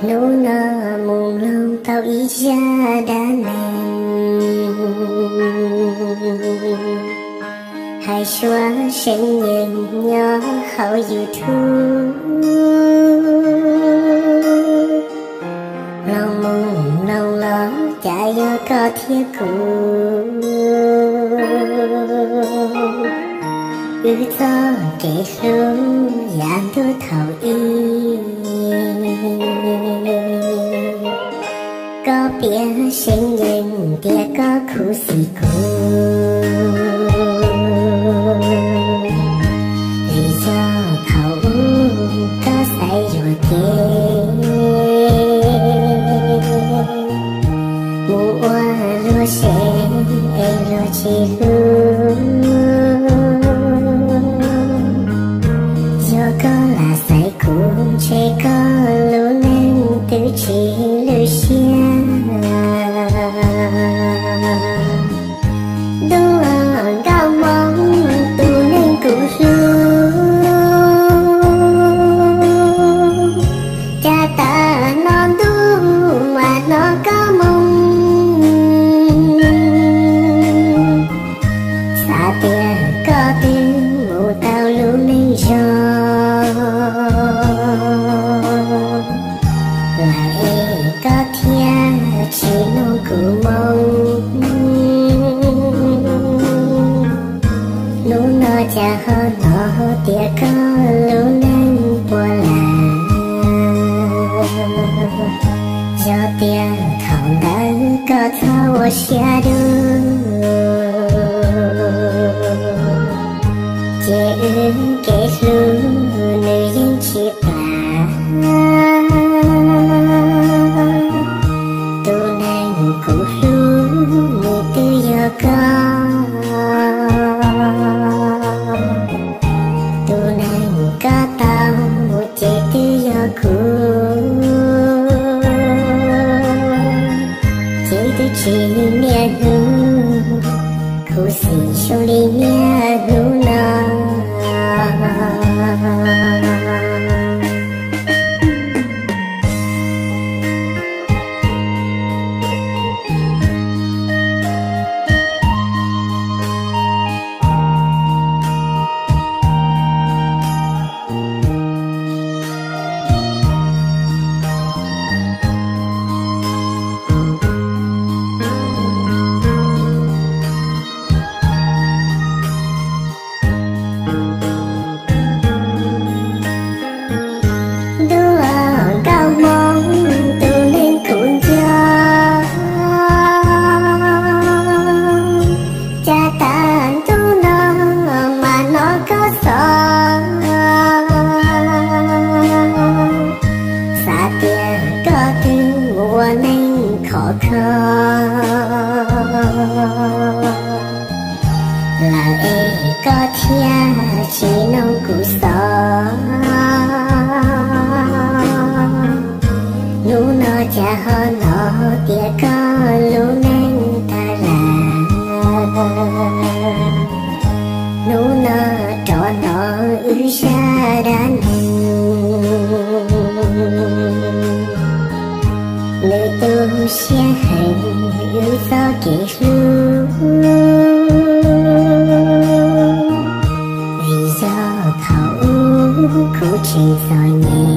Hnub no mus mloog tau ib zaj dab neeg hais suav seev yees nyob hauv YouTube. Mloog mus mloog los cas yog koj thiab kuv, wb txoj kev hlub yav ntuj thaum ub. Koj piav seev yees tias koj khuv xim kuv, vim yog thaum ub koj xaiv yuam kev mus ua luag sev es luag tsis hlub. Yog koj lam xaiv kuv ntshe koj lub neej twb tsis lwj siab. Ntuj nkauj Hmoob tus neeg kuv hlub, cas tag no ntuj mas hnov koj moo xav tias koj twb mus tau lub neej zoo lawm es koj thiaj tsis mloog kuv moo. Hnub no cas ho hnov tias koj lub neej puas lawm. Yog tias thaum ntawd koj txhob ua siab dub, ces wb kev hlub nws yeej tsis plam. Tus neeg kuv hlub nws twb yog koj, tus neeg koj tau ces twb yog kuv, ces twb tsis niaj hnub khuv xim zoo li niaj hnub no. Ntuj nkauj Hmoob tus neeg kuv nco, cas tag ntuj no mas hnov koj xov, xav tias koj twb mus ua neej khov kho lawm es koj thiaj tsis mloog kuv xov. Hnub no cas ho hnov tias koj lub neej tag lawm. Hnub no rov hnov wb zaj dab neeg, nws tu siab heev wb txoj kev hlub, vim yog thaum ub kuv tseem txom nyem.